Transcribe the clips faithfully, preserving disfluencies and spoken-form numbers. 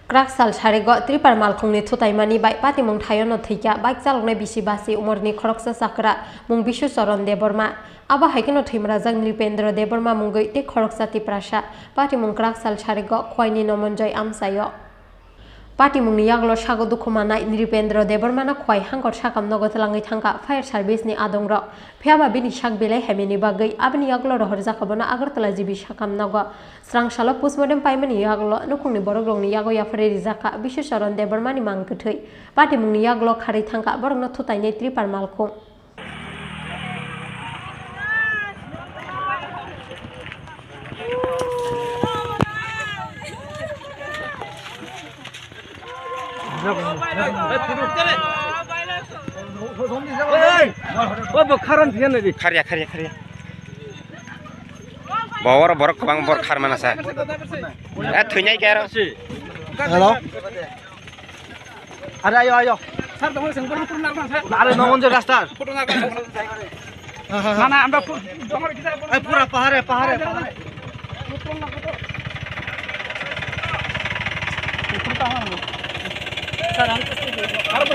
Kwrak sal sarigo Tripura malkhungni thutaimani bai patimung thaiono thwikha bike chaloknai bisi basi umorni khoroksa chakra mung Bishu Charan Debbarma. Abo hai kheno thwimrajak Nripendra Debbarma mungwi tei khoroksa Tiprasa. Patimung kwrak sal sarigo Khwaini Nomonjoy amchaio. Patimungni yagulo sago dukhu manai Nripendra Debbarmano Khwai hangkor sakam nogo twlangwi thangkha fire service ni adongrok. Phiyaba bini sak belai hamyani bagwi aboni yagulo rohorjakha bono Agartala G B sakam nogo. Srangsalo postmortem paimani yagulo nukhungni borokrokni yago yapharwi rijakha Bishu Charan Debbarmani mang kwthwi. Patimungni yagulo kharwi thangkha borokno thutainai Tripura malkhung. Kharya, kharya, kharya. Bawar borok kwbang bor khar mana sa. Eh, thwinai khe aro. Hello. Are ayo, ayo. Sir, tamo sengkor pura nakna sir. Are Nomonjoy rasta. Photo nakna. Mana amra pura. Ai pura pahare, pahare, pahare.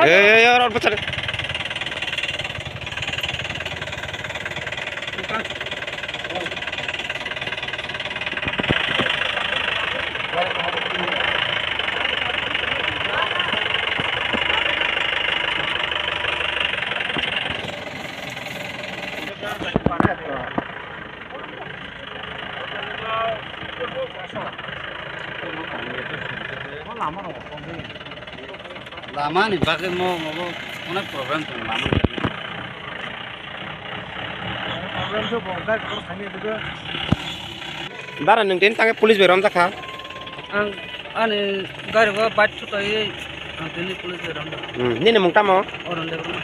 Ei, ei, ei, aro bachar. Lama ni bagwi mo, mo, mo, onek problem tongo lama ni bagwi. Problem to bo, gari kor thani dugo. Dara, nwng tini tangwi police bai romjak kha? Ang ani gari bo bike thutaiwi ang tini police bai romjak. Hmm, nini mung tamo? Arun Debbarma.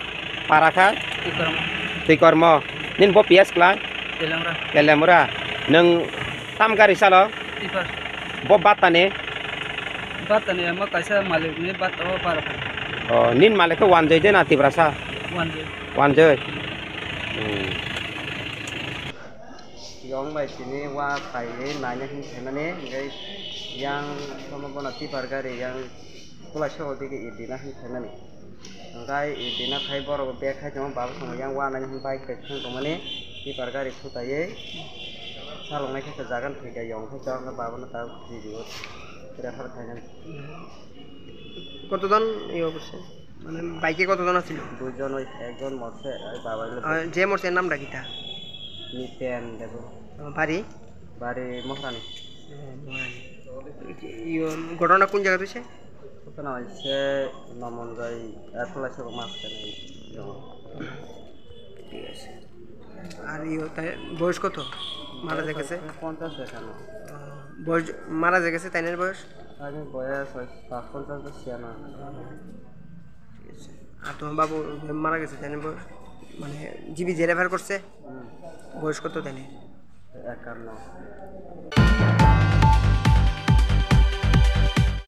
Para kha? Twikormo. Twikormo. Nini bo P S klai? Telemra. Telemra. Nwng tam gari salo? Tipper. Bo battani? Battani amo kaisa malik ni batta o para kha. Oh, nini malik khe Wanjoi de na Tiprasa? Wanjoi. Wanjoi. Hmm. Yong bai tini wa phaiwi naina hin phaimani, hingke yang somo bono tipper gari yang kulai soko digi idina hin phaimani. Hingke idina phai borok bag khai tongo, baba tongo yang wa naina hin bike bai thang tongmani, tipper gari thutaiwi salongnai khe jagan thwikha yong khai tongo, baba no tabuk refer khainani. কতজন ইয়ে করছে? মানে বাইকে কতজন আছিল? দুইজন, ওই একজন মরছে, ওই বাবা হইলো আর যে মরছে এর নামটা কিতা? নিপেন দেব। ও, বাড়ি? বাড়ি মহারানী। ও, মহারানী। ইয়ে, ঘটনা কোন জায়গাতে হয়েছে? ঘটনা হয়েছে নমনজয়, আহ, খোলাইছড়া মাঝখানে। ঠিক আছে। আর ইয়ে, তাই বয়স কত? মারা যে গেছে? পঞ্চাশ এখানে। ও, বয়স, মারা যে গেছে, তাইনের বয়স? তাইনের বয়স ওই পঞ্চাশ বা ছিয়ানব্বই। ঠিক আছে। আর তোমার বাবু মারা গেছে, তাইনের বয়স? মানে, জিবি যে রেফার করছে? হুম। বয়স কত তাইনের? একান্ন।